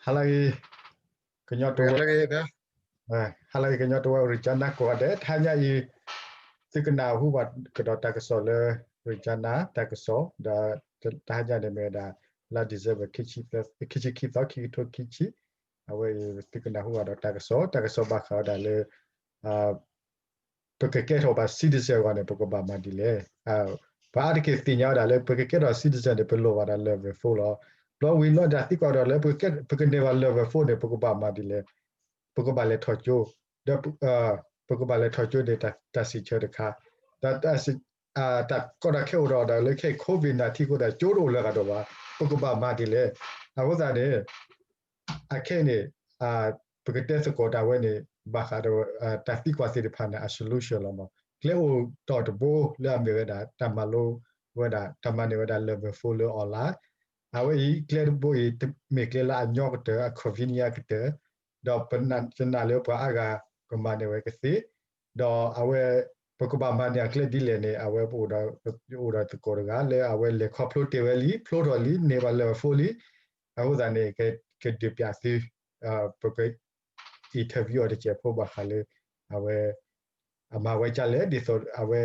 ဟါလၢအဂ့ၤ, ကညီတဝၢ, ဟါလၢအဂ့ၤ ကညီတဝၢ Regina ကိးဂၤဒဲး, တဟါညါအံၤ သုကနၢ်ဟူဘၣ်ကဒီးတၢ်ကစီၣ်လၢ Regina တၢ်ကစီၣ် ဒီးတဟါညါန့ၣ်မ့ၢ်ဝဲဒၣ် လါ December ခံဆံခံသီ ခံကထိခံဆံ, အဝဲအံၤ သုကနၢ်ဟူဘၣ်ဒီးတၢ်ကစီၣ်, တၢ်ကစီၣ်ဘၣ်ဃးဝဲဒၣ်လၢ ပကကဲထီၣ်ဘၣ် citizen အဂီၢ်န့ၣ် ပကဘၣ်မၤဒ်လဲၣ်. ပှၤအါတက့ၢ်သ့ၣ်ညါဝဲဒၣ်လၢ ပကကဲထီၣ် citizen န့ၣ် ပလိၣ်ဘၣ်ဒၣ် level four လီၤ. ဘျီဝံၤလီၤဒၣ်သံကွၢ်ဒီးလၢ ပကန့ၢ်ဘၣ် level four န့ၣ် ပကဘၣ်မၤဒ်လဲၣ်, ပကဘၣ်လဲၤထီၣ်ကၠိ, ဒီး ပကဘၣ်လဲၤထီၣ်ကၠိန့ၣ် တၢ်စံးဆၢတခါ, ဒီး တၢ်ကီတၢ်ခဲအိၣ်ဒီးဒၣ်လၢခဲအံၤ COVID nineteen အဃိဒီး ကၠိတအိၣ်လၢၤဂၤဒီးဘၣ်, ပကဘၣ်မၤဒ်လဲၣ်. အဃိသတးန့ၣ် အခဲအံၤန့ၣ် ပကတဲသကိးတၢ်ဝဲန့ၣ် ဘၣ်ဃးဒီး တၢ်သံကွၢ်သ့ၣ်တဖၣ်န့ၣ် အ solution လီၤမး. ကျဲအိၣ်တီၢ်တဘိလၢအမ့ၢ်ဝဲဒၣ် တၢ်မၤလိဝဲဒၣ် တၢ်မၤန့ၢ်ဝဲဒၣ် level four လၢ online, အဝဲအံၤ ကျဲတဘိအံၤ မ့ၢ်ကျဲလၢအညီကတၢၢ် အ convenient ကတၢၢ်, ဒီးပနာ်လၢပှၤအါဂၤကမၤန့ၢ်ဝဲကသ့, ဒီးအဝဲ ပကဘၣ်မၤန့ၢ်အကျဲဒ်လဲၣ်န့ၣ် အဝဲပအိၣ်ဒီး ပအိၣ်ဒီးသကိးတဂၤလၢအဝဲလဲၤခီဖျိတ့ၢ်ဝဲလံ, ဖျိထီၣ်လံ, န့ၢ်ဘၣ် level four လံ, အဃိသတးန့ၣ် ကဒုးပၠးသု, ပက interview အီၤတစဲးဖိဘၣ်ဃးလၢ အဝဲ အမၤဝဲဒ်လဲၣ်, ဒ်သိးအဝဲ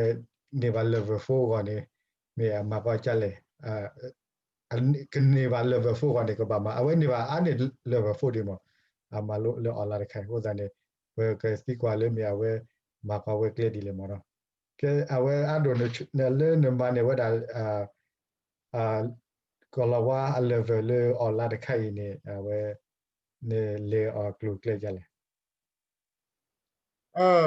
န့ၢ်ဘၣ် level four အဂီၢ်န့ၣ် မ့ၢ်အမၤဝဲဒ်လဲၣ်, ကန့ၢ်ဘၣ် level four အဂီၢ်န့ၣ် ကဘၣ်မၤ, အဝဲန့ၢ်ဘၣ်အါန့ၢ် level four ဒံးမး, အမၤလိလၢ online တခါအံၤ အဃိသတးန့ၣ် ပကသံကွၢ်လၢမ့ၢ်အဝဲမၤဃီၤဝဲကျဲဒ်လဲၣ်မးနီၤ. ကဲ အဝဲအါဒိၣ်န့ၣ် လၢနမၤန့ၢ်ဝဲဒၣ် ကီၢ်လီၤဝါအ level လၢ online တခါအံၤန့ၣ် အဝဲ နလဲၤအီၤကျိၤကျဲဒ်လဲၣ်.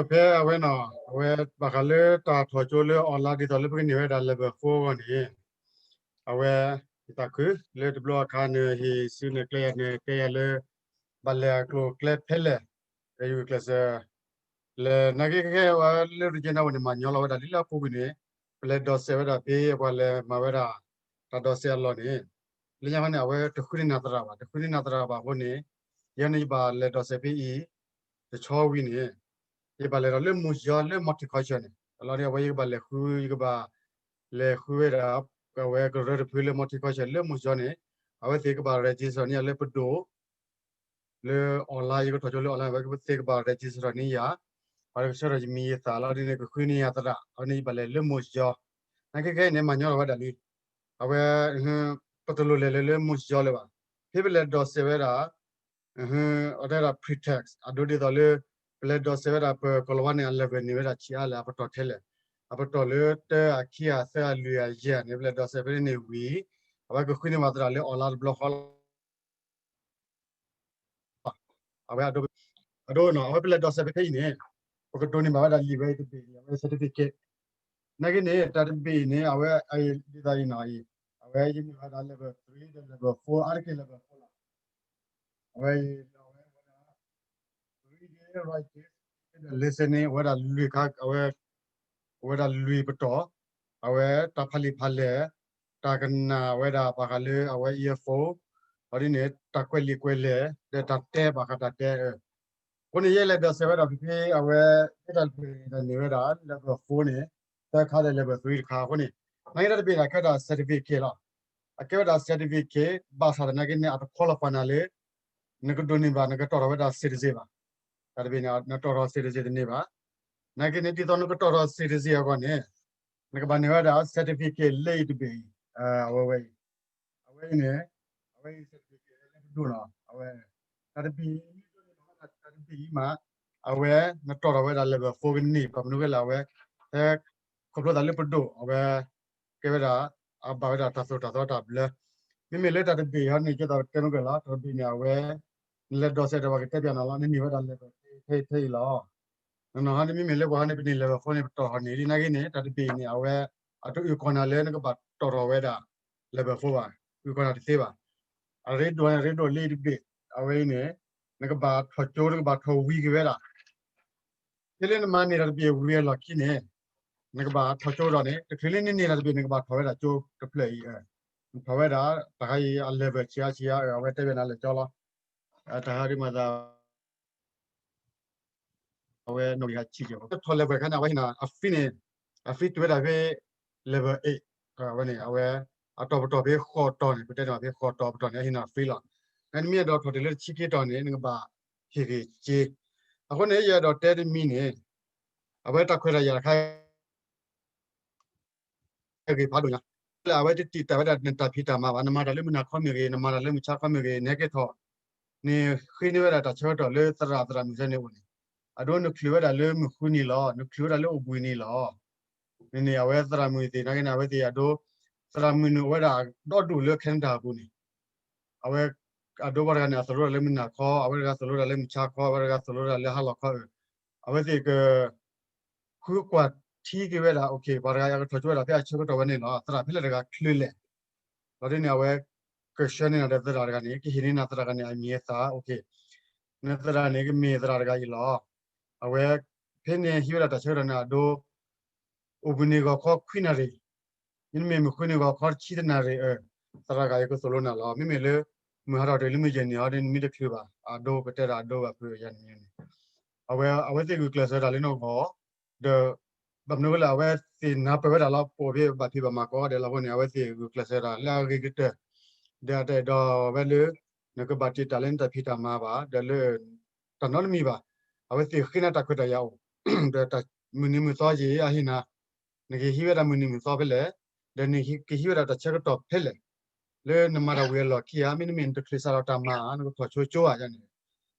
ဖဲအဝဲနီၤ အဝဲဘၣ်ဃးလၢတၢ်ထီၣ်ကၠိလၢ online ဒ်သိးလၢပကန့ၢ်ဝဲဒၣ် level four အဂီၢ်န့ၣ် အဝဲ ယသးခုလၢတဘျီအခါန့ၣ် ဟ့ၣ်စုနဲၣ်ကျဲယၤန့ၣ် တဲယၤလၢ ဘၣ်လဲၤအကျိၤကျဲဖဲလဲၣ်, ယဂုာ်ကျဲးစၢး လဲၤနာ်က့ခဲအံၤ လၢ Regina ဝဲန့ၣ် မၤညီလီၤဝဲဒၣ်လံလၢအပူၤကွံာ်န့ၣ် ပလဲၤဒိးစဲးဝဲဒၣ်ဖဲပှၤလဲၤမၤဝဲဒၣ် တၢ်ဒိးစဲးအလီၢ်န့ၣ် လၢညါခီန့ၣ် အဝဲတဃုန့ၢ်နၤသရၣ်ဘၣ်, တဃုန့ၢ်နၤသရၣ်ဘၣ်အဃိန့ၣ် ယဲန့ၣ်ယဘၣ်လဲၤဒိးစဲးဖဲအံၤ တဆီဝံၤန့ၣ် ယဘၣ်လဲၤဒီးလၢ Montreal လၢ Multiculture န့ၣ် အလီၢ်န့ၣ် အဝဲယကဘၣ်လဲၤဃု ယကဘၣ်လဲၤဃုဝဲဒၣ် အဝဲကရၢတဖုလၢ Multiculture လၢ Montreal န့ၣ် အဝဲသ့ၣ်ကဘၣ် register န့ၢ်ယၤလၢပဒိၣ် လၢ online ယကထီၣ်ကၠိလၢ online အဝဲသ့ၣ်ကဘၣ် register န့ၢ်ယၤ, ပှၤကဆှၢထီၣ်ယမံၤယသၣ်လီၤဒ်န့ၣ် ကဃုန့ၢ်ယၤသရၣ် အဝဲန့ၣ်ယဘၣ်လဲၤလၢ Montreal နာ်က့ခဲအံၤန့ၣ် မၤညီလီၤဝဲဒၣ်လံ. အဝဲ ပတလိၣ်လဲၤလၢ လၢ Montreal လၢၤဘၣ်. ဖဲပလဲၤဒိးစဲးဝဲဒၣ် အဝဲတဲဒၣ် pre-test အဒိဒ်သိးလၢ ပလဲၤဒိးစဲးဝဲဒၣ်ပကီၢ်လီၤဝါန့ၣ် အ level န့ၢ်ဝဲဒၣ်ဆံးအါလဲၣ် အပတီၢ်ထဲလဲၣ်, အပတီၢ်လၢတၢ အခံ အသၢ အလွံၢ် အယဲၢ်န့ၣ် ပလဲၤဒိးစဲးဖဲန့ၣ်ဝံၤ အဝဲကဃုန့ၢ်ပှၤသရၣ်လၢ online တဘျီဃီလီၤ. အဝဲ အဒိ အဒိနီၤ အဝဲပလဲၤဒိးစဲးဖဲဖဲအံၤန့ၣ် ပကဒိးန့ၢ်ဘၣ်ဝဲဒၣ်လံာ်ဝဲအံၤတဘ့ၣ်အံၤ အဝဲ certificate နာ်က့န့ၣ် တၢ်တဘ့ၣ်အံၤန့ၣ် အဝဲ ဒ်သိးအံၤနီၤအံၤ အဝဲယန့ၢ်ဝဲဒၣ် level three ဒီး level four အါတက့ၢ် level four လီၤ. အဝဲအံၤ အဝဲဝဲဒၣ် reading, writing, ဒီး listening ဝဲဒၣ်လွံၢ်ခါ အဝဲ ဝဲဒၣ်လွံၢ်ပတီၢ်, အဝဲတၢ်ဖးလံာ်ဖးလဲၢ်, တၢ်ကနၣ်ဝဲဒၣ်ဘၣ်ဃးလၢအဝဲ earphone, အဒ်န့ၣ် တၢ်ကွဲးလံာ်ကွဲးလဲၢ် ဒီးတၢ်တဲဘၣ်ဃးတၢ်တဲ အဃိန့ၣ် ယဲလဲၤဒိးစဲးဝဲဒၣ်ဖဲဖဲအဝဲ ဖဲတၢ်တဘ့ၣ်န့ၣ် တၢ်န့ၢ်ဝဲဒၣ် level four န့ၣ် သၢခါဒီး level three တခါအဃိန့ၣ် နာ်က့တၢ်တဘ့ၣ်န့ၣ် အကဲဝဲဒၣ် certificate လီၤ. အကဲဝဲဒၣ် certificate ဘၣ်ဆၣ်သနာ်က့န့ၣ် အတ qualify နၤလၢ နကဒိးန့ၢ်ဘၣ် နကတီၢ်ထီၣ်ဝဲဒၣ် citizen ဘၣ်. တၢ်တဘ့ၣ်န့ၣ် နတီၢ်ထီၣ် citizen တန့ၢ်ဘၣ်. နာ်က့န့ၣ် ဒ်သိးနကတီၢ်ထီၣ် citizen အဂီၢ်န့ၣ် နကဘၣ်န့ၢ်ဝဲဒၣ် certificate လၢအံၤတဘ့ၣ်အံၤ အဝဲဝဲအံၤ အဝဲအံၤန့ၣ် အဝဲအံၤ certificate လၢပဒိၣ်လီၤ. အဝဲ တၢ်တဘ့ၣ်အံၤ တၢ်တဘ့ၣ်အံၤမး အဝဲ နတီၢ်ထီၣ်ဝဲဒၣ် level four ကန့ၢ် ဘၣ်မနုၤဃိလဲၣ် အဝဲ ဟဲ ခီဖျိသးလၢပဒိၣ် အဝဲ ကဲဝဲဒၣ် အဘၣ်ဝဲဒၣ်တၢ်သိၣ်တၢ်သီတၢ်ဘျၢ မ့မ့ၢ်လၢတၢ်တဘ့ၣ်အံၤဟီန့ၣ် ကဲသိးတဲမုၢ်ကၢၢ်လီၤ. တၢ်တဘ့ၣ်န့ၣ် အဝဲ နလဲၤဒိးစဲးဒီးပှၤကတဲပၠးနၤလီၤ နန့ၢ်ဝဲဒၣ် level ထဲအံၤလီၤ. နနီၤဟီန့ၣ် မ့မ့ၢ်လၢပှၤဟီန့ၣ် ပန့ၢ် level four န့ၣ် ပတီၢ်ထီၣ်န့ၢ်လံ နာ်က့န့ၣ် တၢ်တဘ့ၣ်အံၤန့ၣ် အဝဲ အတအုၣ်ကီၤနၤလၢနကဘၣ်တီၢ်ထီၣ်ဝဲဒၣ် level four ဘၣ်, အုၣ်ကီၤနၤတသ့ဘၣ်. အရ့ဒိၣ်န့ၣ် အရ့ဒိၣ်လၢအံၤတဘ့ၣ် အဝဲအံၤန့ၣ် နကဘၣ်ထီၣ်ကၠိ နကဘၣ်ထီၣ်ဝံၤက့ၤဝဲဒၣ် ဖဲလၢနမၤန့ၢ်တၢ်တဘ့ၣ်ဝံၤအလီၢ်ခံန့ၣ် နကဘၣ်ထီၣ်ကၠိဒီးန့ၣ် တချုးလၢနန့ၢ်တၢ်တဘ့ၣ် နကဘၣ်ထီၣ်ဝဲဒၣ်ကၠိတဖျၢၣ်အံၤ, နထီၣ်ဝဲဒၣ် တၢ်ခါအံၤအ level ဆံးအါဆံးအါ အဝဲတဲဝဲနၤလၢာ်ကၠီလီၤ. တၢ်ဟးဒ်မၤသး အဝဲနီၣ်ဂံၢ်ဟးဆံးကဲး ထီၣ် level တခါန့ၣ် အဝဲဟ့ၣ်နၤအ free န့ၣ် အ free တုၤဝဲဒၣ်ဖဲ level eight အဝဲန့ၣ် အဝဲ အတီၤပတီၢ်ဖဲဃိးတီၤန့ၣ် ပတဲန့ၣ်ဖဲဃိးတီၤပတီၢ်န့ၣ် အဟ့ၣ်နၤ free လီၤ. နမ့ၢ်အဲၣ်ဒိးထီၣ်တ့ၢ်လၢတဆံက့တီၢ်န့ၣ် နကဘၣ်ဟ့ၣ်ဂ့ၤစ့. အဃိန့ၣ် ယအဲၣ်ဒိးတဲတမံၤန့ၣ် အဝဲတၢ်ခွဲးတၢ်ယာ်တခါ ဂ့ၤဖးဒိၣ်ညါ, လၢအဝဲတတံာ်တာ်ဝဲဒၣ်နတၢ်ဖံးတၢ်မၤဘၣ်, နမၤတၢ်လၢမုၢ်နၤခီမ့ၢ်ဂ့ၤ, နမၤတၢ်လၢမုၢ်ဆါခီမ့ၢ်ဂ့ၤ, နဟဲက့ၤထီၣ် နဃ့န့ၢ်ဝဲဒၣ်တၢ်ဆၢကတီၢ်လၢသရၣ်သရၣ်မုၣ်စဲန့ၣ်အိၣ်န့ၣ်, အဒိနချုးဝဲဒၣ်လၢမုၢ်ဃုနံၤလီၤ, နချုးဝဲဒၣ်လၢအိၣ်ဘှံးနံၤလီၤ. န့ၣ်န့ၣ် အဝဲသရၣ်မုၣ်သ့ၣ်နာ်က့န့ၣ် အဝဲသ့ၣ်အဒိ သရၣ်မုၣ်န့ၣ်အိၣ်ဝဲဒၣ်ဒီဒူၣ်လၢ Canada အပူၤန့ၣ်, အဝဲ အဒိပှၤတဂၤန့ၣ် အသိၣ်လိတၢ်လၢမုၢ်နၤခီ, အဝဲတဂၤသိၣ်လိတၢ်လၢမုၢ်ဆါခီ, အဝဲတဂၤသိၣ်လိတၢ်လၢဟါလီၤခီ, အဝဲသ့ၣ်က ဃုကွၢ်ထံက့ၤဝဲဒၣ် ပှၤတဂၤအံၤ အကထီၣ်ကၠိဝဲဒၣ်ဖဲအဆၢကတီၢ်ဝဲန့ၣ်လီၤ. သရၣ်ဖဲလဲၣ်တဂၤချုးလဲၣ်. လီၤဒ်န့ၣ် အဝဲကဆှၢန့ၢ်နၤဒီးသရၣ်တဂၤန့ၣ် ကဟ့ၣ်န့ၢ်နၤသရၣ်တဂၤန့ၣ် အမံၤအသၣ်, နသရၣ်န့ၣ် ကမ့ၢ်သရၣ်တဂၤအံၤလီၤ. အဝဲ ဖဲန့ၣ်ဟံးဝဲဒၣ်တၢ်ဆၢကတီၢ်န့ၣ် အဒိ အိၣ်ဘှံးနံၤဂီၤခီခွံနၣ်ရံၣ်, မ့တမ့ၢ်မုၢ်ဃုနံၤဂီၤခီတဆံတနၣ်ရံၣ်, သရၣ်တဂၤအံၤကသိၣ်လိနၤလီၤ. မ့မ့ၢ်လၢ မုၢ်ဟါထီၣ်တ့ၢ်လၢမုၢ်ယဲၢ်နံၤအီၤဒီး နမ့ၢ်တချုးဘၣ်, အဒိပတဲဒၣ်အဒိဘၣ်ဖုးယၤန့ၣ်န့ၣ်, အဝဲ အဝဲသ့ၣ်ဂုာ်ကျဲးစၢးတၢ်လၢနဂီၢ်, ဒီး ဘၣ်မနုၤလဲၣ် အဝဲသ့ၣ်နၢ်ပၢၢ်ဝဲဒၣ်လီၤ. ပအိၣ်ဖဲဘၣ်ဖံးဘၣ်မၤကိးဂၤဒဲးလီၤအဃိန့ၣ် အဝဲသ့ၣ်ဂုာ်ကျဲးစၢးတၢ်လၢအဂ့ၤကတၢၢ်, ဒီးအတအဲၣ်ဒိးဝဲလၢ နကဘၣ်တံာ်တာ်လၢနတၢ်ဖံးတၢ်မၤဘၣ်, ဒီးလၢ တၢ်နီတမံၤဘၣ်. အဝဲသ့ၣ်ဃ့နၤတၢ်ခွဲးတၢ်ယာ်အိၣ်, ဒီးတၢ်မုၢ်နံၤမုၢ်သီယံာ်အဟ့ၣ်နၤ, နကဟံးဝဲဒၣ်မုၢ်နံၤမုၢ်သီဖဲလဲၣ်, ဒီးနကဟံးဝဲဒၣ်တၢ်ဆၢကတီၢ်ဖဲလဲၣ်, လၢနမၤတၢ်ဝံၤအလီၢ်ခံဧါ, မ့တမ့ၢ်နတချုးစးထီၣ်တၢ်မၤဧါ, နကထီၣ်ဆိကၠိဧါန့ၣ်,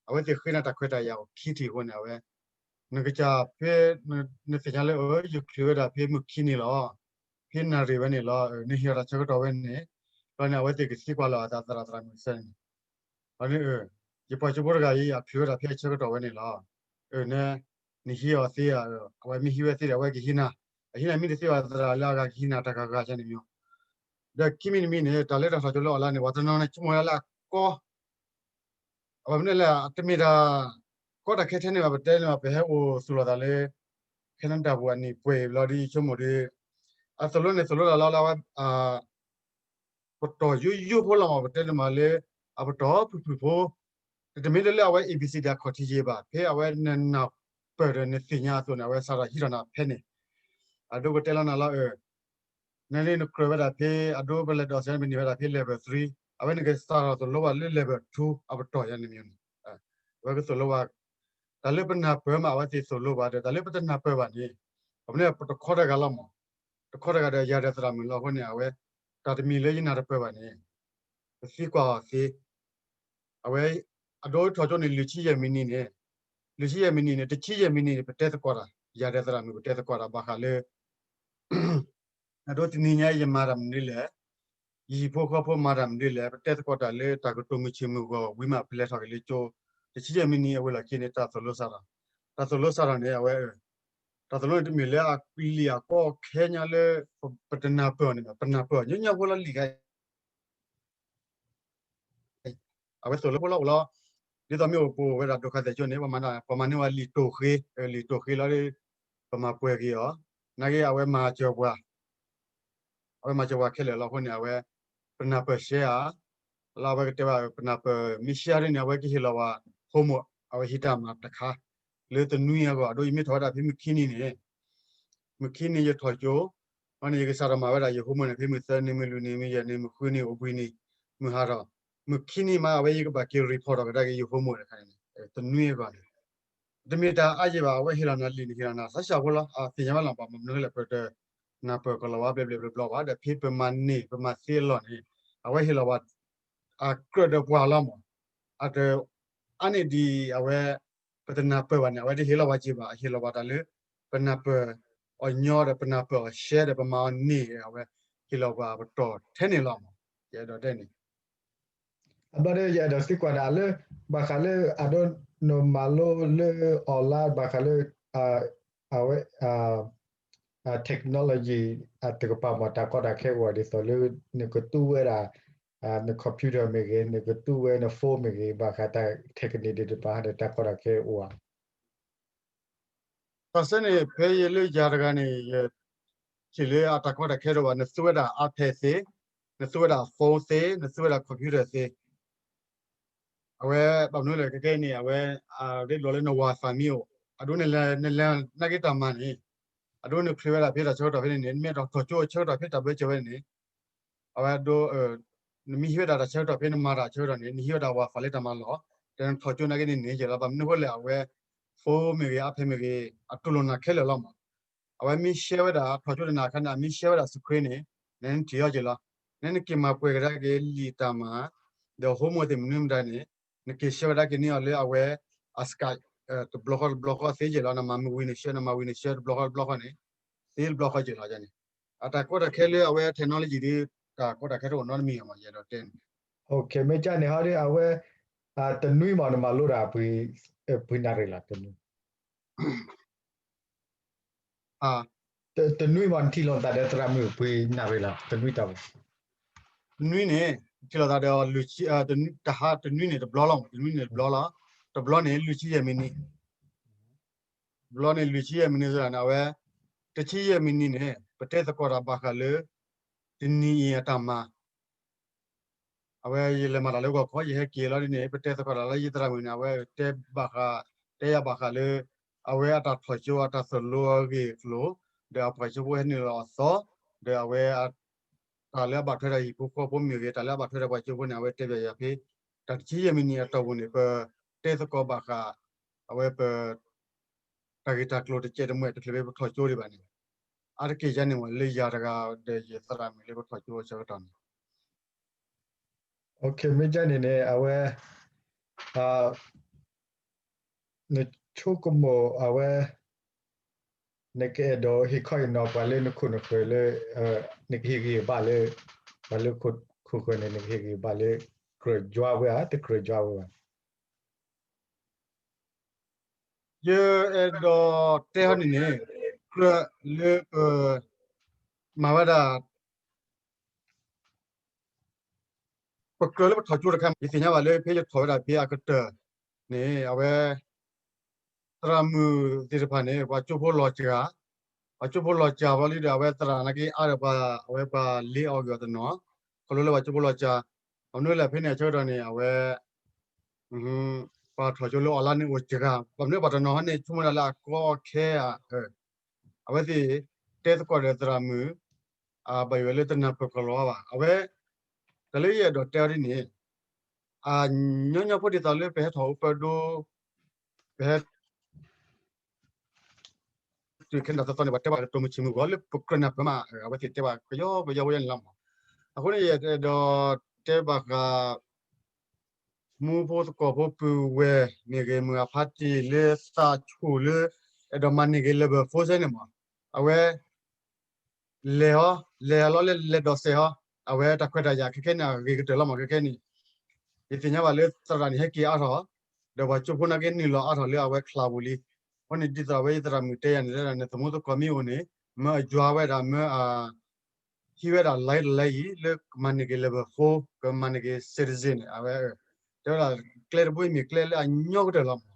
အဝဲသ့ၣ်ဃ့နၤတၢ်ခွဲးတၢ်ယာ်အိၣ်ခံထံၣ်အဃိန့ၣ် အဝဲ နကစၢ်ဖဲ နသ့ၣ်ညါလၢ ယချုးဝဲဒၣ်ဖဲမုၢ်ခံနံၤလီၤ, ဖဲနၣ်ရံၣ်ဝဲန့ၣ်လီၤ, နဟ့ၣ်အီၤတၢ်ဆၢကတီၢ်ဝဲန့ၣ်, ဒီးန့ၣ် အဝဲသ့ၣ်ကသံကွၢ်လီၤအသးသရၣ်သရၣ်မုၣ်စဲန့ၣ်, ဒီးန့ၣ် ယပှၤကၠိဖိတဂၤအံၤ အချုးဝဲဒၣ်ဖဲအဆၢကတီၢ်ဝဲန့ၣ်လီၤ. အၢ နဟံးအီၤသ့ဧါ, အဝဲမ့ၢ်ဟံးဝဲသ့ဒီး အဝဲကဟံးနၤ, အဟံးနၤမ့ၢ်တသ့ဘၣ်သရၣ်လၢအဂၤကဟံးနၤတၢ်ဂၤဂၤန့ၣ်မ့ၢ်, ဒီးခံမံၤတမံၤန့ၣ် တၢ်လၢတၢ်ထီၣ်ကၠိလၢအီၣ်လါန့ၣ် ပှၤတနီၤနီၤဆိကမိၣ်ဝဲဒၣ်လၢအကီ အဘၣ်မနုၤလဲၣ် တမ့ၢ်တၢ်ကီတၢ်ခဲထဲန့ၣ်ဘၣ်, ပတဲန့ၣ်ဘၣ် ပဟဲအိၣ်သူၣ်လီၤသးလၢ Canada ပူၤအနံၣ်ပှဲၤအံၤဘျီဒီး ယဆိကမိၣ်ဒီး အသိၣ်လိန့ၣ်သိၣ်လိတၢ်လီၤလၢအဝဲ ပတီၢ်ယိယိဖိလီၤမး, ပတဲန့ၣ်မးလၢ အပတီၢ်ဖုၣ်ဖုၣ်ဖိ, တမ့ၢ်လၢလၢအဝဲ A B C ဒီးအခီၣ်ထံးယံၤဘၣ်, ဖဲအဝဲနနၢ်ပၢၢ်ဒီးနသ့ၣ်ညါအသိးန့ၣ် အဝဲစးထီၣ်ဟံးထီၣ်နၤဖဲန့ၣ်, အဒိပတဲလီၤနၤလီၤ နန့ၣ်နကြၢးဝဲဒၣ်ဖဲ အဒိပလဲၤဒိးစဲး ပန့ၢ်ဝဲဒၣ်ဖဲ level three, အဝဲန့ၣ်ကစးထီၣ်သိၣ်လိဘၣ်လၢ level two အပတီၢ်ယါန့ၣ်မ့ၢ်န့ၣ်, အဝဲကသိၣ်လိဘၣ်, တၢ်လၢပနၢ်ပၢၢ်မး အဝဲသ့ၣ်သိၣ်လိဘၣ်ဒီး တၢ်လၢပတနၢ်ပၢၢ်ဘၣ်န့ၣ်, ပမ့ၢ်ပတခီတဂၤလီၤမး, တခီတဂၤဒီးယၤဒီးသရၣ်မုၣ်လီၤအဃိန့ၣ် အဝဲ တၢ်တမံၤလၢယနၢ်တပၢၢ်ဘၣ်န့ၣ်, ပသံကွၢ်အီၤသ့, အဝဲ အဒိထီၣ်ကၠိန့ၣ် လွံၢ်ဆံယဲၢ်မံးနံးန့ၣ်, လွံၢ်ဆံယဲၢ်မံးနံးန့ၣ် တဆံယဲၢ်မံးနံးန့ၣ် ပတဲသကိးတၢ်, ယၤဒီးသရၣ်မုၣ်ပတဲသကိးတၢ်ဘၣ်ဃးလၢ အဒိတနံၤညါယမၤတၢ်မနုၤလဲၣ်, ယဟံၣ်ဖိဃီဖိမၤတၢ်မနုၤလဲၣ်, ပတဲသကိးတၢ်လၢတၢ်ကတိၤမုၢ်ဆ့ၣ်မုၢ်ဂီၤဝံၤမး ပလဲၤထီၣ်က့ၤလၢကၠိ, တဆံယဲၢ်မံးနံးအဝဲလီၢ်ခံန့ၣ် တၢ်သိၣ်လိစးထီၣ်, တၢ်သိၣ်လိစးထီၣ်န့ၣ် အဝဲ တၢ်သိၣ်လိန့ၣ်တမ့ၢ်လၢအလံာ်အကီအခဲညါလၢ ပတနၢ်ပၢၢ်န့ၣ်ဘၣ်, ပနၢ်ပၢၢ်ညီညီဖိလီၤလံာ်ခါ အဝဲသိၣ်လိဖိလီၤအိၣ်လီၤ, ဒ်သိးမ့ၢ်အိၣ်ပအိၣ်ဝဲဒၣ်ဒိၣ်ခါသဲးကၠိန့ၣ် ပှၤမၤန့ၢ်ဝဲလံာ်တိၢ်ဃ့, လံာ်တိၢ်ဃ့လီၤ, ပမၤပှဲၤက့ၤအီၤ, နာ်က့အဝဲမၤစၢၤပှၤ အဝဲမၤစၢၤပှၤခဲလၢာ်လီၤအဃိန့ၣ် အဝဲ ပနၢ်ပၢၢ်ရှဲဧါ, လၢအဝဲကတဲဘၣ် ပနၢ်ပၢၢ်မ့ၢ်ရှဲဒ်န့ၣ် အဝဲကဟ့ၣ်လီၤဝဲ homework, အဝဲဟံးတၢ်မၤတခါ လၢတနွံအဂီၢ်, အဒိယမ့ၢ်ထီၣ်ဝဲဒၣ်ဖဲမုၢ်ခံနံၤန့ၣ်, မုၢ်ခံနံၤယထီၣ်ကၠိ, အဃိန့ၣ်ယကစးထီၣ်မၤဝဲဒၣ်ယ homework န့ၣ် ဖဲမုၢ်သၢနံၤ, မုၢ်လွံၢ်နံၤ, မုၢ်ယဲၢ်နံၤ, မုၢ်ဃုနံၤ, အိၣ်ဘှံးနံၤ, မုၢ်ဟါထီၣ်, မုၢ်ခံနံၤမး အဝဲယကဘၣ်က့ၤ report ထီၣ်ကဒါက့ၤယ homework တခါန့ၣ် တနွံအဂီၢ်န့ၣ် တမ့ၢ်တၢ်အါယံာ်ဘၣ်, အဝဲဟ့ၣ်လီၤနၤလံာ်န့ၣ် ဟ့ၣ်လီၤနၤသးစၢ်ဖိလီၤ, အသ့ၣ်ညါဘၣ်လီၤ, ဘၣ်မနုၤလဲၣ် ပတနၢ်ပၢၢ်ကလီၤဝါဘျဲၣ်ဘျဲၣ်ဘျီဘျီဘၣ်, ဒီးဖဲပမၤန့ၢ် ပမၤသ့အလီၢ်န့ၣ် အဝဲဟ့ၣ်လီၤဝဲ အကြၢးဒီးပှၤလီၤမး, အတအါန့ၢ်ဒံးအဝဲ ပတနၢ်ပၢၢ်ဘၣ်န့ၣ် အဝဲတဟ့ၣ်လီၤဝဲက့ၤဘၣ်, အဟ့ၣ်လီၤဝဲတၢ်လၢ ပနၢ်ပၢၢ်အီၤညီဒီး ပနၢ်ပၢၢ်အီၤရှဲဒီး ပမၤအီၤန့ၢ် အဝဲဟ့ၣ်လီၤပှၤပတီၢ်ထဲန့ၣ်လီၤမး, ယအဲၣ်ဒိးတဲန့ၣ် အဘျီဒီး ယအဲၣ်ဒိးသံကွၢ်နၤလၢ ဘၣ်ဃးလၢ အဒိ နမၤလိလၢ online ဘၣ်ဃးလၢ အဝဲ technology အတကပၤမး တၢ်ကီတၢ်ခဲအိၣ်ဒ်သိးလၢ နကတူၢ်ဝဲဒၣ် န computer မ့ၢ်ဂ့ၤ, နကတူၢ်ဝဲန phone မ့ၢ်ဂ့ၤ, ဘၣ်ဃးတၢ် technique ဒ်တပၤဒီး တၢ်ကီတၢ်ခဲအိၣ်ဧါ. တၢ်စဲန့ၣ် ဖဲယလၢယၤတဂၤန့ၣ် ယထံၣ်လၢအတၢ်ကီတၢ်ခဲတအိၣ်ဘၣ်, နသူဝဲဒၣ် iPad သ့, နသူဝဲဒၣ် phone သ့, နသူဝဲဒၣ် computer သ့, အဝဲဘၣ်မနုၤလဲၣ် ခဲကနံၣ်အံၤန့ၣ် အဝဲ အရ့ဒိၣ်လၢန Wi-Fi မ့ၢ်အိၣ်, အဒိနလဲၤ နလဲၤနာ်က့တၢ်မၤန့ၣ်, အဒိနချုးဝဲဒၣ်ဖဲတၢ်ဆၢကတီၢ်ဖဲန့ၣ်န့ၣ် နမ့ၢ်အဲၣ်ဒိးထီၣ်ကၠိဆၢကတီၢ်ဖဲတၢ်ဘၢၣ်စၢၤဝဲန့ၣ်န့ၣ်, အဝဲဒိ နမ့ၢ်ဟံးဝဲဒၣ်တၢ်ဆၢကတီၢ်ဖဲနမၤတၢ်ဆၢကတီၢ်န့ၣ် နဟံးဝဲဒၣ် Wi-Fi လၢတၢ်မၤလီၢ်, ဒီးနထီၣ်ကၠိနာ်က့န့ၣ်န့ၢ်က့ၤလီၤ. ဘၣ်မနုၤအဃိလဲၣ် အဝဲ phone မ့ၢ်ဂ့ၤ iPad မ့ၢ်ဂ့ၤ အတူၢ်လိာ်နၤခဲလၢာ်လီၤမး. အဝဲမ့ၢ် share ဝဲဒၣ် ထီၣ်ကၠိတနၤအခါန့ၣ် အမ့ၢ် share ဝဲဒၣ် screen န့ၣ် နနထံၣ်အီၤက့ၤလီၤ. နနက့ၤမၤပှဲၤကဒါက့ၤလံာ်တၢ်မၤ ဒီး homework သ့ၣ်မနုၤမတၤန့ၣ် နက့ၤ share ဝဲဒၣ်က့ၤန့ၢ်အီၤလၢအဝဲ အ Skype တဘျီဃီတဘျီဃီသ့က့ၤလီၤ. နမၤမုာ်ဝံၤန share နမၤဝံၤန share တဘျီဃီတဘျီဃီန့ၣ် သ့တဘျီဃီက့ၤလီၤန့ၣ်. အတၢ်ကီတၢ်ခဲလၢအဝဲ technology ဒ် တၢ်ကီတၢ်ခဲတအိၣ်နီတမံၤမး ယအဲၣ်ဒိးတဲန့ၣ်. မ့ၢ်ကန့ၣ်ဟီဒီး အဝဲ တနွံမး နမၤလိတၢ် ပှဲၤနၣ်ရံၣ်လီၤ တနွံ တနွံမး နထံၣ်လိာ်သးဒီးသရၣ်မုၣ် ပှဲၤနၣ်ရံၣ်လီၤ တနွံတၢ်ပူၤ. တနွံန့ၣ် ထံၣ်လိာ်သးဒီး တဟါတနွံန့ၣ်တဘျီလီၤမး, တနွံန့ၣ်တဘျီလီၤ. တဘျီန့ၣ် လွံၢ်ဆံယဲၢ်မံးနံး, တဘျီန့ၣ် လွံၢ်ဆံယဲၢ်မံးနံးန့ၣ် အဝဲ တဆံယဲၢ်မံးနံးန့ၣ် ပတဲသကိးတၢ်ဘၣ်ဃးလၢ တနံၤအံၤအတၢ်မၤ အဝဲယလဲၤမၤတၢ်လၢဂီၤခီ ယဟဲက့ၤလီၤဒ်န့ၣ် ပတဲသကိးတၢ်လၢယသရၣ်မုၣ်န့ၣ် အဝဲတဲဘၣ်ဃး တဲယၤဘၣ်ဃးလၢ အဝဲအတၢ်ထီၣ်ကၠိ အတၢ်သိၣ်လိအဂ့ၢ်အကျိၤ ဒီးအပှၤကၠိဖိဟဲနုာ်လီၤအသီ ဒီးအဝဲ တၢ်လၢအဘၣ်ထွဲဒီးဟံၣ်ဖိဃီဖိမ့ၢ်ဂ့ၤ တၢ်လၢအဘၣ်ထွဲဒီးပှၤကၠိဖိန့ၣ် အဝဲတဲဘၣ်ယၤဖဲ တၢ်တဆံယဲၢ်မံးနံးအတီၢ်ပူၤန့ၣ် ပတဲသကိးဘၣ်ဃး အဝဲပ တၢ်ဂ့ၢ်တၢ်ကျိၤတကဲးတမှဲာ်တချုးဖဲပထီၣ်ကၠိဒံးဘၣ်န့ၣ် အါတက့ၢ်ယါန့ၣ်မ့ၢ်လၢယၤတဂၤဒီးယသရၣ်မုၣ်လၢပထီၣ်ကၠိအဆၢကတီၢ်န့ၣ် မ့ၢ်ကန့ၣ်န့ၣ် အဝဲ နဆိကမိၣ်အဝဲ နကအဲၣ်ဒိးဟ့ၣ်ခီဟ့ၣ်နီၤပှၤလၢနခိၣ်နဃၢၤလၢ နကဟ့ၣ်ဂံၢ်ဟ့ၣ်ဘါလၢ ပှၤလၢခိၣ်ဃၢၤန့ၣ် နကဟ့ၣ်ဂံၢ်ဟ့ၣ်ဘါလၢ ကြၢးယွၤဝဲဧါ တကြၢးယွၤဝဲဘၣ် ယအဲၣ်ဒိးတဲဟီန့ၣ်န့ၣ် ကြၢးလၢပ မၤဝဲဒၣ် ပကြၢးလၢပထီၣ်ကၠိတခါ ယသ့ၣ်ညါဘၣ်လၢဖဲယထီၣ်ဝဲဒၣ်ဖဲအကတၢၢ်န့ၣ် အဝဲ သရၣ်မုၣ်သ့ၣ်တဖၣ်န့ၣ် ပှၤကၠိဖိလီၤစှၤ, ပှၤကၠိဖိလီၤစှၤဘၣ်လံဒီး အဝဲသရၣ်နာ်က့အါဒီးပှၤ အဝဲပှၤလ့အီၣ်ဂ့ၢ်အီၤတနီၤ, ခီဖျိလၢပှၤကၠိဖိလီၤစှၤ, အမနုၤလဲၣ်ဖဲန့ၣ်အဆၢကတီၢ်န့ၣ် အဝဲ ပှၤထီၣ်ကၠိလၢ online န့ၣ်အိၣ်စှၤ, ဘၣ်မနုၤပှၤတနီၤဟီန့ၣ် ဆိကမိၣ်ဒၣ်လၢအကီအခဲဧါ အဝဲသ့ၣ်တဲသကိးဒီးသရၣ်မုၣ် ဘၣ်ယိၣ်ဝဲလၢတနၢ်ပၢၢ်ကလီၤဝဲဘၣ်. အဝဲ တၢ်လၢယအဲၣ်ဒိးတဲအီၤဒ်န့ၣ် အညီညီဖိဒ်သိးလၢပဟဲထီၣ်အိၣ်ပၢဒိ ပဟဲ တုၤခဲန့ၣ်တသီသီန့ၣ် ပှၤတဲဘၣ်ကတိၤမုၢ်ဆ့ၣ်မုၢ်ဂီၤလၢပကြၢးနၢ်ပၢၢ်မး, အဝဲသ့ၣ်တဲဘၣ်ကယီကယီဝဲန့ၣ်လီၤမး. အဃိန့ၣ် ယအဲၣ်ဒိးတဲဘၣ်ဃး မူဖိသကိးဖိပုၢ်ဝဲၢ်မ့ၢ်ဂ့ၤ မုၢ်အဖါတံၢ်လၢသးဆူၣ်လၢ အဲၣ်ဒိးမၤန့ၢ်က့ၤ level four စဲန့ၣ်မး, အဝဲ လဲၤဟီ, လဲၤဟီလီၤလၢလဲၤဒိးစဲးဟီ, အဝဲတၢ်ခွဲးတၢ်ယာ်ခဲခဲန့ၣ် အဂ့ၤကတၢၢ်လီၤမး ခဲခဲန့ၣ်. ယသ့ၣ်ညါဘၣ်လၢသရၣ်န့ၣ် ဟဲက့ၤအါထီၣ်, ဒီးပှၤကၠိဖိနာ်က့နုာ်လီၤအါထီၣ်လၢအဝဲချါပူၤလံ. အဃိန့ၣ် ဒ်သိးအဝဲယသရၣ်မုၣ်တဲယၤန့ၣ် နသမူသကိးမ့ၢ်အိၣ်န့ၣ် မၢအယွၤဝဲဒၣ် မၢအ ဟံးဝဲဒၣ် line တ line အံၤ လၢကမၤန့ၢ်က့ၤ level four ကမၤန့ၢ်က့ၤ citizen န့ၣ် အဝဲ တဲဝဲဒၣ် ကျဲတဘိအံၤမ့ၢ်ကျဲလၢအညီကတၢၢ်လီၤမး,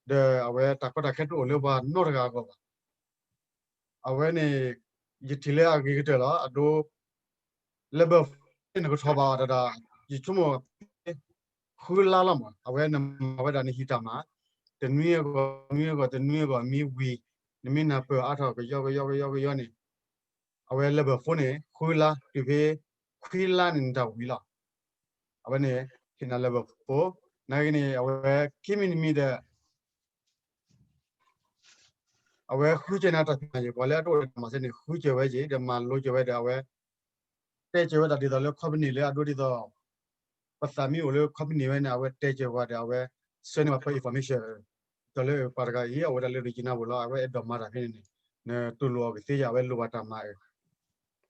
ဒီးအဝဲတၢ်ကီတၢ်ခဲတအိၣ်လၢပှၤနီတဂၤအဂီၢ်ဘၣ်. အဝဲန့ၣ် ယထံၣ်လၢအဂ့ၤကတၢၢ်လီၤ. အဒိ level four န့ၣ် နကထီၣ်ဘၣ်အီၤတဒၣ် ယဆိကမိၣ် ဃုလါလီၤမး, အဝဲနမၤဝဲဒၣ်နဟံၣ်တၢ်မၤ တနွံအဂီၢ် တနွံအဂီၢ် တနွံအဂီၢ် မ့ၢ်ဝံၤ နမ့ၢ်နၢ်ပၢၢ်အါထီၣ်ကယီကယီကယီကယီန့ၣ် အဝဲ level four န့ၣ် ဃုလါ တုၤဖဲ ခွံလါန့ၣ် နတၢ်ဝံၤလီၤ. အဝဲန့ၣ် ဟ့ၣ်နၤ level four နာ်က့န့ၣ် အဝဲခံမံၤတမံၤဒီး အဝဲဃုစၢၤနၤတၢ်ဖံးတၢ်မၤယဲၢ် ပှၤလၢအတအိၣ်ဒီးတၢ်မၤစဲန့ၣ် ဃုစၢၤဝဲက့ၤ ဒီးမၤလိစၢၤဝဲဒီး အဝဲ တဲစၢၤဝဲဒၣ်ဒ်သိးလၢ company လၢအဒိဒ်သိး ပသးမ့ၢ်အိၣ်လၢ company ဝဲန့ၣ် အဝဲတဲစၢၤဝဲဒီး အဝဲ ဆှၢန့ၢ်ဘၣ်ဖဲ information ဒ်သိးလၢပှၤတဂၤအံၤ အဝဲဒၣ်လၢ regional ပူၤလီၤ အဝဲအဲၣ်ဒိးမၤတၢ်ဖဲန့ၣ်န့ၣ် နတူၢ်လိာ်အီၤကသ့ဧါ အဝဲလိၣ်ဘၣ်တၢ်မၤဧါ.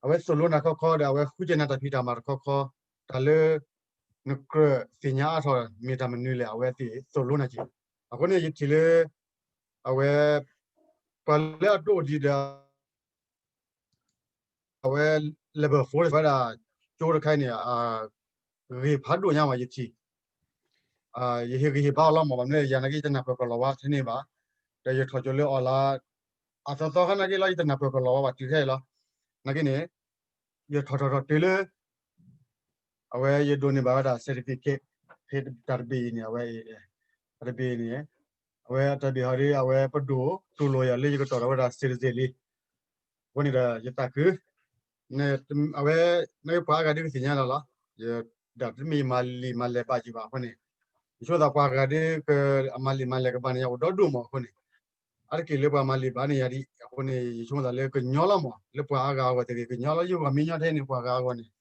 အဝဲသိၣ်လိနၤခီခီဒီး အဝဲဃုစၢၤနၤတၢ်ဖံးတၢ်မၤတခီခီ တၢ်လၢ နကြၢးသ့ၣ်ညါအါထီၣ်မ့ၢ်တၢ်မနုၤလဲၣ် အဝဲသ့ၣ်သိၣ်လိနၤက့ၤ. အဃိန့ၣ် ယထံၣ်လၢ အဝဲ ပှၤလၢအဒိၣ်ဒံးဒီး အဝဲ level four ဝဲဒၣ် ကၠိတခါအံၤန့ၣ် ဂ့ၤဖးဒိၣ်ညါမး ယထံၣ် ယဟ့ၣ်ဂံၢ်ဟ့ၣ်ဘါအီၤလီၤမး ဘၣ်မနုၤလဲၣ် ယၤနာ်က့ ယတနၢ်ပၢၢ်ကလီၤဝါထဲန့ၣ်ဘၣ်. ဒီးယထီၣ်ကၠိလၢ online အသီသီခါနာ်က့လီၤ ယတနၢ်ပၢၢ်ကလီၤဝါဘၣ်တုၤခဲအံၤလီၤ. နာ်က့န့ၣ် ယထီၣ်ထီၣ်ထီၣ်တုၤလၢ အဝဲယဒိးန့ၢ်ဘၣ်ဝဲဒၣ် certificate ဖဲတၢ်တဘ့ၣ်အံၤန့ၣ် အဝဲ တၢ်တဘ့ၣ်အံၤန့ၣ် အဝဲတၢ်တဘ့ၣ်ဟီဒီး အဝဲပဒိၣ်တူၢ်လိာ်ယၤလၢယကတီၢ်ဒီးဝဲဒၣ် citizen လံ. အဃိန့ၣ်ဒီး ယသးခု အဝဲ နာ်က့ပှၤအါဂၤဒ်ကသ့ၣ်ညါလီၤလီၤ. ယ ဒီးတမ့ၢ်ယမၤလံာ်မၤလဲၤဘၣ်ယံၤဘၣ်အဃိန့ၣ်, ယဆိကမိၣ်သးပှၤဂၤဒီး အမၤလံာ်မၤလဲၤကဘၣ်န့ၣ် ယအိၣ်ဒီဒူၣ်မးအဃိန့ၣ်, အါတက့ၢ်လၢပှၤမၤလံာ်ဘၣ်န့ၣ်ယၤဒ်အဃိန့ၣ် ယဆိကမိၣ်သးလၢကညီလီၤမး လၢပှၤအါဂၤအဂီၢ်တဂ့ၤ ကညီလီၤ ယဂီၢ်မ့ၢ်ညီထဲန့ၣ် ပှၤဂၤအဂီၢ်န့ၣ်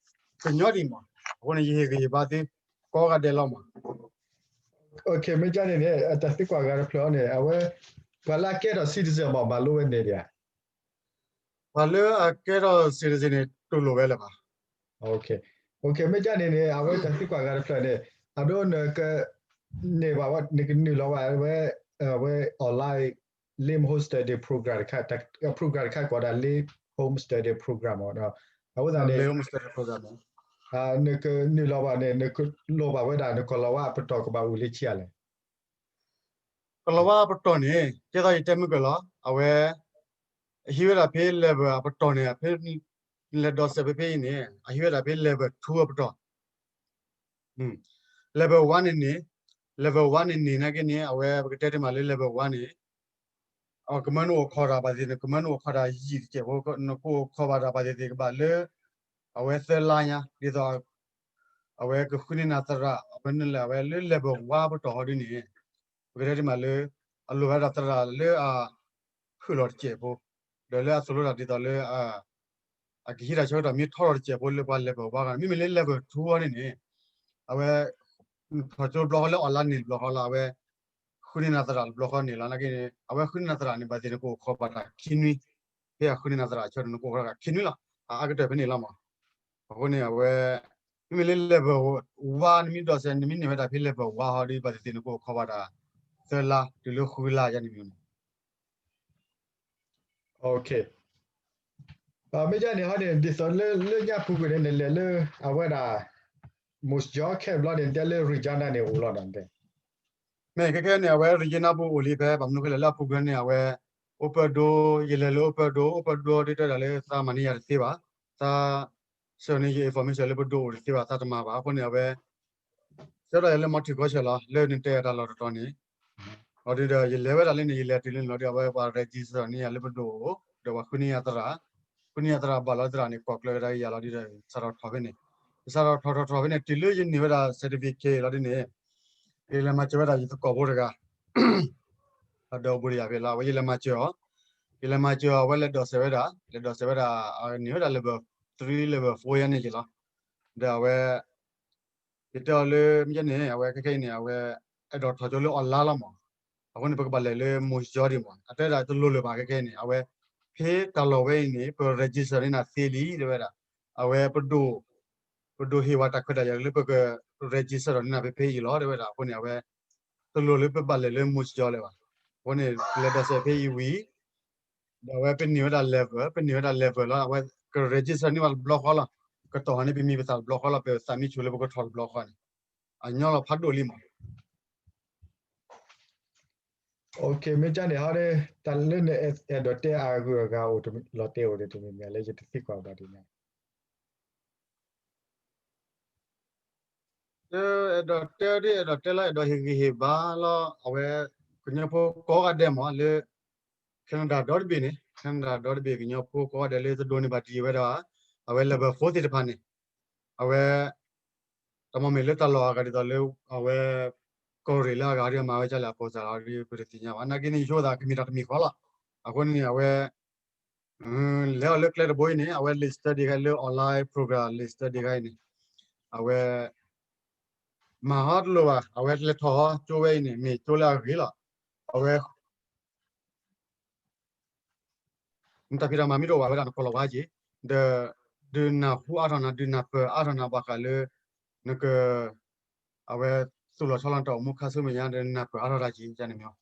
ကညီဒံးမး, အဃိန့ၣ် ယဟ့ၣ်ဂံၢ်ဟ့ၣ်ဘါသုကိးဂၤဒဲးလီၤမး. မ့ၢ်ကန့ၣ်န့ၣ် တၢ်သံကွၢ်ဂၤတဖျၢၣ်အံၤန့ၣ် အဝဲ ပှၤလၢအကဲထီၣ် citizen မး မၤလိဝဲန့ၣ်ဒံးဧါ. ပှၤလၢအကဲထီၣ် citizen န့ၣ် တလိၣ်ဝဲလၢၤဘၣ်. မ့ၢ်ကန့ၣ်န့ၣ် အဝဲတၢ်သံကွၢ်ဂၤတဖျၢၣ်န့ၣ် အဒိနက န့ၢ်ဘၣ်ဝဲ နကနုာ်လီၤဘၣ်ဝဲ အဝဲ online လၢ master ဒီး program တခါ program တခါကိးဒၣ်လၢ home study program အဃိသတးန့ၣ် နကနုာ်လီၤဘၣ်န့ၣ် နကလိၣ်ဘၣ်ဝဲဒၣ် နကီၤလၤဝါအပတီၢ်ကဘၣ်အိၣ်လၢခံဂၤလဲၣ်. ကီၤလၤဝါအပတီၢ်န့ၣ် ကဲသိးယတဲမုၢ်ကၢၢ်လီၤ အဝဲ အဟံးဝဲဒၣ်ဖဲ level အပတီၢ်န့ၣ် ဖဲ လဲၤဒိးစဲးဖဲဖဲအံၤန့ၣ် အဟံးဝဲဒၣ်ဖဲ level two အပတီၢ် level one န့ၣ်န့ၣ် level one န့ၣ်န့ၣ် နာ်က့န့ၣ် အဝဲပကတဲတ့ၢ်မးလၢ level one န့ၣ် အကမၢနအိၣ်ခိးတၢ်ဘၣ်သ့ၣ်သ့ၣ် နကမၢနအိၣ်ခိးတၢ်ယံာ်တစဲးဖိ နကအိၣ်ခိးဘၣ်တၢ်ဘၣ်သ့ၣ်သ့ၣ်ကဘၣ်လၢ အဝဲသၢလါညါ ဒ်သိး အဝဲကဃုန့ၢ်နၤသရၣ် အဝဲန့ၣ်လၢအဝဲလၢ level one ပတီၢ်ဟီဒ်န့ၣ် ပကတဲတ့ၢ်မးလၢ အလိၣ်ဝဲဒၣ်သရၣ်လၢအ ဟုၣ်လီၤတစဲးဖိ ဒီးလၢအသိၣ်လိတၢ်ဒ်သိးလၢ အကဟံးတၢ်ဆၢကတီၢ်မ့ၢ်ထီထီၣ်တစဲးဖိလၢပှၤ level one ဂၤန့ၣ် မ့မ့ၢ်လၢ level two အံၤန့ၣ်န့ၣ် အဝဲ ထီၣ်ကၠိတဘျီဃီလၢ online န့ၣ်တဘျီဃီလီၤ အဝဲ ဃုန့ၢ်နၤသရၣ်တဘျီဃီန့ၣ်လီၤ နာ်က့န့ၣ် အဝဲဃုန့ၢ်နၤသရၣ်န့ၣ် ဘၣ်သ့ၣ်သ့ၣ်နကအိၣ်ခိးဘၣ်တၢ်ခံနွံ ဖဲအဃုန့ၢ်နၤသရၣ်အဆၢန့ၣ် နကအိၣ်ခိးတၢ်ခံနွံလီၤ အအါကတၢၢ်ဖဲန့ၣ်လီၤမး အဃိန့ၣ် အဝဲ မ့မ့ၢ်လၢ level one နမ့ၢ်ဒိးစဲး နမ့ၢ်န့ၢ်ဝဲဒၣ်ဖဲ level one ဟီဒီး ဘၣ်သ့ၣ်သ့ၣ်နကအိၣ်ခိးဘၣ်တၢ် သၢလါ တုၤလၢဃုလါယါန့ၣ်မ့ၢ် မ့ၢ်ကန့ၣ်ဟီန့ၣ် ဒ်သိးလၢလၢညါပူၤကွံာ်န့ၣ် နလဲၤလၢ အဝဲဒၣ် Moose Jaw ခဲဘျီန့ၣ် နတဲလၢ Regina န့ၣ်အိၣ်လီၤဒီး မ့ၢ်ခဲခဲန့ၣ် အဝဲ Regina ပူၤအိၣ်လံဖဲ ဘၣ်မနုၤဃိလဲၣ်လၢအပူၤကွံာ်န့ၣ် အဝဲ အိၣ်ပၢၢ်ဒိ ယလဲၤလၢအိၣ်ပၢၢ်ဒိ အိၣ်ပၢၢ်ဒိဒ်တဲဒၣ်လၢသးမၤန့ၢ်ယၤတသ့ဘၣ် သး ဆှၢန့ၢ်ယ information လၢပဒိၣ်အိၣ်တသ့ဘၣ် သးတမၤဘၣ် အဃိန့ၣ် အဝဲ ဆှၢထီၣ်ယၤလၢ multicultural လီၤ လၢနတဲအတၢ်လီၢ်တတီၤန့ၣ် လီၤဒုးဒီး ယလဲၤဝဲဒၣ်လၢန့ၣ် ယလဲၤတုၤလၢန့ၣ်လီၤဒီး အဝဲပှၤ register န့ၢ်ယၤလၢပဒိၣ်အိၣ် ဒီးပှၤဃုန့ၢ်ယၤသရၣ် ဃုန့ၢ်ယၤသရၣ်ဘၣ်လီၤသရၣ်န့ၣ် ကိးကျၢၤဝဲဒၣ်ယၤလီၤဒုးဒီး စးထီၣ်ထီၣ်ဖဲန့ၣ် ယစးထီၣ်ထီၣ်ထီၣ်ထီၣ်ဖဲန့ၣ် တုၤလၢယန့ၢ်ဝဲဒၣ် certificate လီၤဒ်န့ၣ် ယလဲၤမၤစၢၤဝဲဒၣ်ယသကိးဖိတဂၤ အဒီပုၢ်ဒီယၤဖဲလီၤ အဝဲယလဲၤမၤစၢၤအီၤ ယလဲၤမၤစၢၤအီၤ အဝဲလဲၤဒိးစဲးဝဲဒၣ် လဲၤဒိးစဲးဝဲဒၣ် န့ၢ်ဝဲဒၣ် level three level four ယါန့ၣ်က့ၤလီၤ ဒီးအဝဲ ယတဲအီၤလၢ မ့ၢ်ကန့ၣ် အဝဲခဲခဲအံၤန့ၣ် အဝဲ အဲၣ်ဒိးထီၣ်ကၠိလၢ online လီၤမး အဃိန့ၣ် ပကဘၣ်လဲၤလၢ Moose Jaw ဒံးမး အတဲဒၣ်တလိၣ်လၢၤဘၣ်ခဲခဲအံၤန့ၣ် အဝဲ ဖဲတၢ်လီၢ်ဝဲအံၤန့ၣ် ပ register န့ၢ်နၤသ့လံ တဲဝဲဒၣ် အဝဲပဒိၣ် ပဒိၣ်ဟ့ၣ်ဝဲတၢ်ခွဲးတၢ်ယာ်လၢပက register ထီၣ်န့ၢ်နၤဖဲဖဲအံၤလီၤ တဲဝဲဒၣ် အဃိန့ၣ် အဝဲ တလိၣ်လၢပဘၣ်လဲၤလၢ Moose Jaw လၢၤဘၣ် အဃိန့ၣ် လဲၤဒိးစဲးဖဲအံၤဝံၤ ဒီးအဝဲပန့ၢ်ဝဲဒၣ် level ပန့ၢ်ဝဲဒၣ် level လီၤ အဝဲက register န့ၢ်ဘၣ်တဘျီဃီလီၤ ကတီၢ်ဟီန့ၢ်ပမံၤပသၣ်တဘျီဃီလီၤ ပသးမံဆိလၢပကထီၣ်တဘျီဃီန့ၣ် အညီလီၤဖးဒိၣ်လံမး မ့ၢ်ကန့ၣ်ဟီဒီး တၢ်လၢနအဲၣ်ဒိးတဲအဂုၤအဂၤအိၣ်လီၤတဲာ်အိၣ်ဒီးတမံၤမံၤလၢယတသံကွၢ်ဘၣ်ဒ်န့ၣ် လၢအဲၣ်ဒိးတဲဒ်အဲၣ်ဒိးတဲလီၤ အဲၣ်ဒိးဟ့ၣ်ဂံၢ်ဟ့ၣ်ဘါလီၤ အဝဲ ကညီဖိကိးဂၤဒဲးမးလၢ Canada ဒီတဘ့ၣ်န့ၣ် Canada ဒီတဘ့ၣ် ကညီဖိကိးဂၤဒဲးလၢတဒိးန့ၢ်ဘၣ်တ့ၢ်ဝဲဒၣ် အဝဲ level four သ့ၣ်တဖၣ်န့ၣ် အဝဲ တၢ်မ့ၢ်မ့ၢ်လၢတၢ်လီၢ်အဂၤဒ်သိးလီၤ အဝဲ ကီၢ်ရ့ၣ်လၢအဂၤဒီးမၤဝဲဒ်လဲၣ် အပူၤစၢ်လီၤ ပတသ့ၣ်ညါဘၣ် နာ်က့န့ၣ် ယဆိကမိၣ်သးကမ့ၢ်တၢ်တမံၤဃီလီၤ အဃိန့ၣ် အဝဲ လဲၤအီၤလၢကျဲတဘိအံၤန့ၣ် အဝဲ လံာ် study ခါလၢ online program လံာ် study ခါအံၤန့ၣ် အဝဲ မၤဟီတလိၣ်ဘၣ် အဝဲလဲၤထီၣ်ဟီကၠိဝဲအံၤန့ၣ် မ့ၢ်ကၠိလၢအဂ့ၤလီၤ အဝဲ နတၢ်ဖံးတၢ်မၤမ့ၢ်တအိၣ်ဘၣ်ဝဲဒၣ်နကီၤလၤဝါက့ၤ ဒီး ဒုးနၢ်ဟူအါထီၣ်နၤ ဒုးနၢ်ပၢၢ်အါထီၣ်နၤဘၣ်ဃးလၢ နက အဝဲ သူၣ်လီၤဆီလီၤတၢ်အိၣ်မူခါဆူမဲာ်ညါ ဒီးနၢ်ပၢၢ်အါထီၣ်တၢ်က့ၤန့ၣ်မ့ၢ်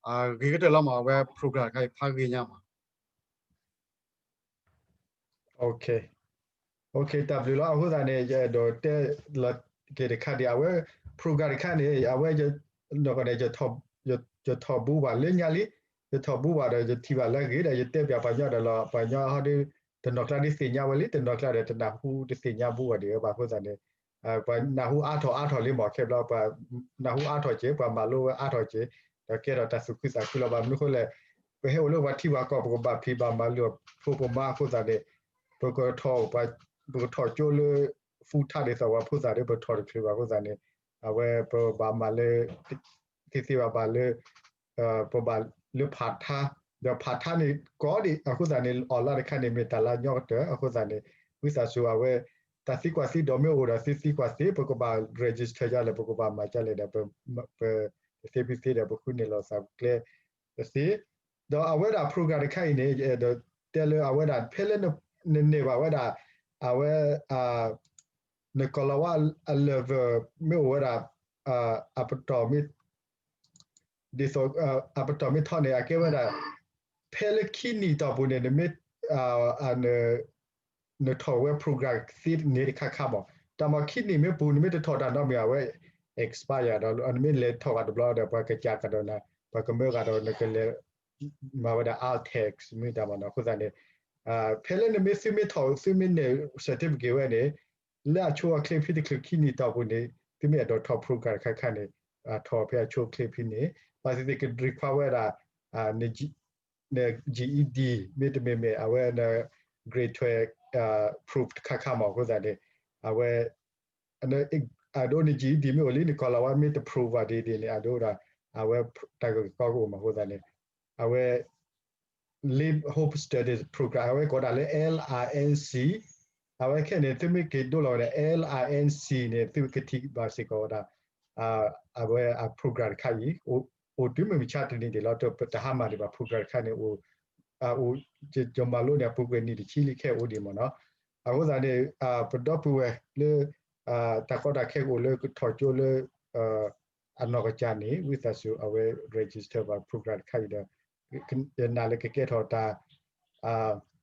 အဂ့ၤကတၢၢ်လီၤမး အဝဲ program တခါအံၤ ဖးဂ့ၤညါမး တၢ်ဘျုးလီၤ အဃိသတးန့ၣ် ယအဲၣ်ဒိးတဲလီၤက့ၤတခါဒံး အဝဲ program တခါန့ၣ် အဝဲ ယထီၣ်ဘူးဘၣ်လၢညါလံ ယထီၣ်ဘူးဘၣ်ဒီး ယထံၣ်ဘၣ်လၢအဂ့ၤဒီး ယတဲပၠးပှၤကညီဒီးလီၤ ပှၤကညီဟီဒီး တနီၤကျါဒ်သ့ၣ်ညါဝဲလံ တနီၤကျါဒီး တနၢ်ဟူတသ့ၣ်ညါဘူးဘၣ်ဒံးဘၣ်အဃိသတးန့ၣ် ပှၤနၢ်ဟူအါထီၣ်အါထီၣ်လံမး ခဲဘျီ ပှၤနၢ်ဟူအါထီၣ်က့ၤ ပှၤမၤလိဝဲအါထီၣ်က့ၤ ဒီးကဲထီၣ်တၢ်သူၣ်ခုသးခုလီၤ ဘၣ်မနုၤအဃိလဲၣ် ပဟဲအိၣ်လၢပှၤထံပှၤကီၢ် ပကဘၣ်ဖံးဘၣ်မၤလုၢ်ဖိကမါအဃိသတးန့ၣ် ပကထီၣ်ကၠိလၢ full time ဒ်သိးပှၤဖိသၣ်ဒီး ပထီၣ်တချုးဘၣ်အဃိသတးန့ၣ် အဝဲပဘၣ်မၤလၢ သ့သ့ဘၣ်ဘၣ်လၢ ပဘၣ်လၢ part time ဒီး part time န့ၣ် ကိးဒံးအဃိသတးန့ၣ် online တခါန့ၣ် မ့ၢ်တၢ်လၢညီကတၢၢ်အဃိသတးန့ၣ် ဝံသးစူၤအဝဲ တၢ်သံကွၢ်သံဒိးမ့ၢ်အိၣ်ဒီးသုသံကွၢ်သ့ ပကဘၣ် register ဒ်လဲၣ် ပကဘၣ်မၤဒ်လဲၣ်ဒီး ပ ပသ့ဖုသ့ဒီး ပဃုန့ၢ်လီၤသးကျဲသ့ ဒီးအဝဲဒၣ် program တခါအံၤန့ၣ် ဒီးတဲလၢအဝဲဒၣ် ဖဲလၢနန့ၢ်ဘၣ်ဝဲဒၣ် အဝဲ နကီၤလၤဝါအ level မ့ၢ်အိၣ်ဝဲဒၣ် အပတီၢ်မ့ၢ် ဒ်သိး အပတီၢ်မ့ၢ်ထီန့ၣ် အကဲဝဲဒၣ် ဖဲလၢခံနံၣ်တီၢ်ပူၤန့ၣ် နမ့ၢ် နထီၣ်ဝဲ program သ့န့ၣ်တခါခါမး, တၢ်မၤခံနံၣ်မ့ၢ်ပူၤ နမ့ၢ်တထီၣ်တၢ်နီတမံၤ အဝဲ expire ဒီး နမ့ၢ်လဲၤထီၣ်ဂၤတဘျီဒီး ပှၤကစၢ်ကဒီးနၤ ပှၤကမၢဂၤဒီး နကလဲၤ မၤဝဲဒၣ် alt tax မ့ၢ်တၢ်မၤနီၤ အဃိသတးန့ၣ် ဖဲလၢနမ့ၢ်သုမ့ၢ်ထီၣ် သုမ့ၢ်န့ၢ် certificate ဝဲန့ၣ် လၢအဆိအချ့ဖဲတချုးခံနံၣ်တီၢ်ပူၤန့ၣ် သုမ့ၢ်အဲၣ်ဒိးထီၣ် program တခါခါန့ၣ် ထီၣ်ဖဲအဆိအချ့ဖဲန့ၣ် ဘၣ်သ့ၣ်သ့ၣ်က require ဝဲဒၣ် န GED မ့တမ့ၢ်မ့ၢ် အဝဲန grade twelve proof တခါခါမး အဃိသတးန့ၣ် အဝဲ အဒိန GED မ့ၢ်အိၣ်လံ နကီၤလၤဝါမ့ၢ်တ prove ဘၣ်ဒ်န့ၣ် အဒိဒၣ် အဝဲတၢ်ဂ့ၢ်ကီကအိၣ်မး အဃိသတးန့ၣ် အဝဲ Live Hope Studies Program အဝဲကိးဒၣ်လၢ LINC အဝဲခဲန့ၣ် သုမ့ၢ်က့ၤဒိလီၤဝဲဒၣ် LINC န့ၣ် သုကထံၣ်ဘၣ်စ့ၢ်ကီးဝဲဒၣ် အဝဲအ program တခါအံၤ အိၣ်တုၤမုၢ်မဆါတနံၤဒံးလီၤ တဟါမၢ်ဒံးဘၣ် program တခါန့ၣ် အိၣ် ယမၤလိန့ၣ် အပူၤကွံာ်နံၣ်တဆံလံခဲအိၣ်ဒံးမ့ၢ်နီၤ အဃိသတးန့ၣ် ပဒီပုၢ်ဝဲၢ်လၢ တၢ်ကီတၢ်ခဲကအိၣ်လၢကထီၣ်ကၠိလၢ အနီၢ်ကစၢ်န့ၣ် ဝံသးစူၤအဝဲ register ဘၣ် program တခါအံၤဒီး ယနာ်လၢကကဲထီၣ်တၢ်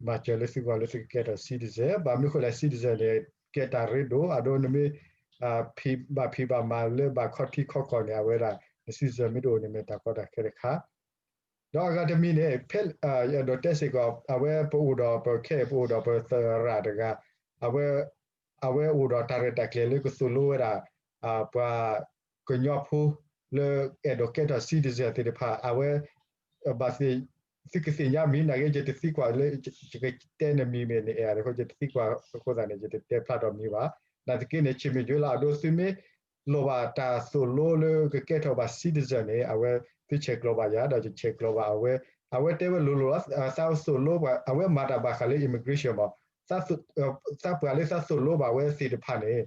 မၤစၢၤလၢသုဂီၢ်လၢသုကကဲထီၣ် citizen ဘၣ်မနုၤဃိလဲၣ် citizen န့ၣ် ကဲတၢ်ရ့ဒိၣ် အဒိနမ့ၢ် ဘၣ်ဖံးဘၣ်မၤလၢဘၣ်ခီထံခီကီၢ်န့ၣ် အဝဲဒၣ် န citizen မ့ၢ်တအိၣ်န့ၣ်မ့ၢ်တၢ်ကီတၢ်ခဲတခါ ဒီးအဂၤတမံၤန့ၣ် ဖဲအဲၣ်ဒိးတဲစ့ၢ်ကီး အဝဲပအိၣ်ဒီးပခဲ ပအိၣ်ဒီးပသရၣ်တဂၤ အဝဲ အဝဲအိၣ်ဒီးတၢ်ရဲၣ်တၢ်ကျဲၤလၢကသိၣ်လိဝဲဒၣ် ပှၤကညီဖိလၢအဲၣ်ဒိးကဲထီၣ် citizen သ့ၣ်တဖၣ် အဝဲ ဘၣ်သ့ၣ် သုကသ့ၣ်ညါမံၤ နာ်က့ ယတသံကွၢ်လၢ ယကတဲနမံၤမ့ၢ်န့ၣ် အဲၣ်ဒိး ယတသံကွၢ်အဃိသတးန့ၣ် ယတတဲဖျါထီၣ်မံၤဘၣ်. နာ်သက့န့ၣ် ဆံးမ့ၢ်ယွၤလၢအဒိ သုမ့ၢ်လိၣ်ဘၣ်တၢ်သိၣ်လိလၢကကဲထီၣ်ဘၣ် citizen န့ၣ် အဝဲသုဆဲးကျိးဘၣ်ယၤ ဒီးယဆဲးကျိးဘၣ်အဝဲ အဝဲတဲဝဲလိၤလိၤလီၤ သးသိၣ်လိပှၤ အဝဲမၤတၢ်ဘၣ်ဃးလၢ immigration မး သးပှၤလၢသးသိၣ်လိဘၣ်ဝဲသ့ၣ်တဖၣ်န့ၣ်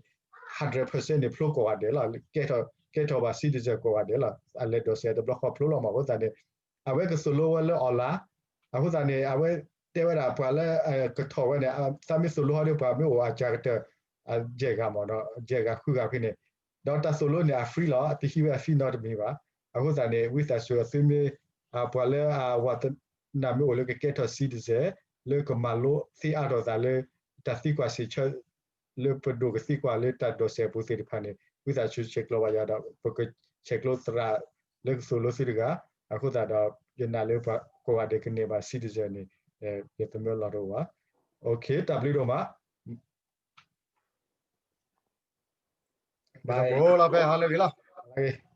hundred percent န့ၣ် ဖျိကိးဂၤဒဲးလီၤ ကဲထီၣ်ဘၣ် citizen ကိးဂၤဒဲးလီၤ အလဲၤဒိးစဲးတဘျီဃီဖျိလီၤမး အဃိသတးန့ၣ် အဝဲကသိၣ်လိဝဲလၢ online အဃိသတးန့ၣ် အဝဲတဲဝဲဒၣ်ပှၤလၢကထီၣ်ဝဲန့ၣ် သးမ့ၢ်သိၣ်လိဟီဒီးပှၤမ့ၢ်အိၣ်အစှၤကတၢၢ် ယဲၢ်ဂၤမး ယဲၢ်ဂၤဃုဂၤဖဲန့ၣ် ဒီးတၢ်သိၣ်လိန့ၣ် အ free လီၤ အတဟံးဝဲအ fee နီတမံၤဘၣ် အဃိသတးန့ၣ် ဝံသးစူၤသုမ့ၢ် ပှၤလၢအဝၤသနၢ်မ့ၢ်အိၣ်လၢကကဲထီၣ် citizen လၢကမၤလိသ့အါထီၣ်သးလၢ တၢ်သံကွၢ်စံးဆၢ လၢပဒိၣ်ကသံကွၢ်လၢတၢ်ဒိးစဲးအပူၤသ့ၣ်တဖၣ်န့ၣ် ဝံသးစူၤဆဲးကျိးဘၣ်ယၤဒီး ပကဆဲးကျိးသရၣ်လၢကသိၣ်လိသုတဂၤ အဃိသတးဒီး ယနာ်လၢပှၤကိးဂၤဒဲးကန့ၢ်ဘၣ် citizen န့ၣ် ယတမၢလီၤတအိၣ်ဘၣ် တၢ်ဘျုးဒိၣ်မး လီၤဖဲဟါလၢအဂ့ၤလီၤ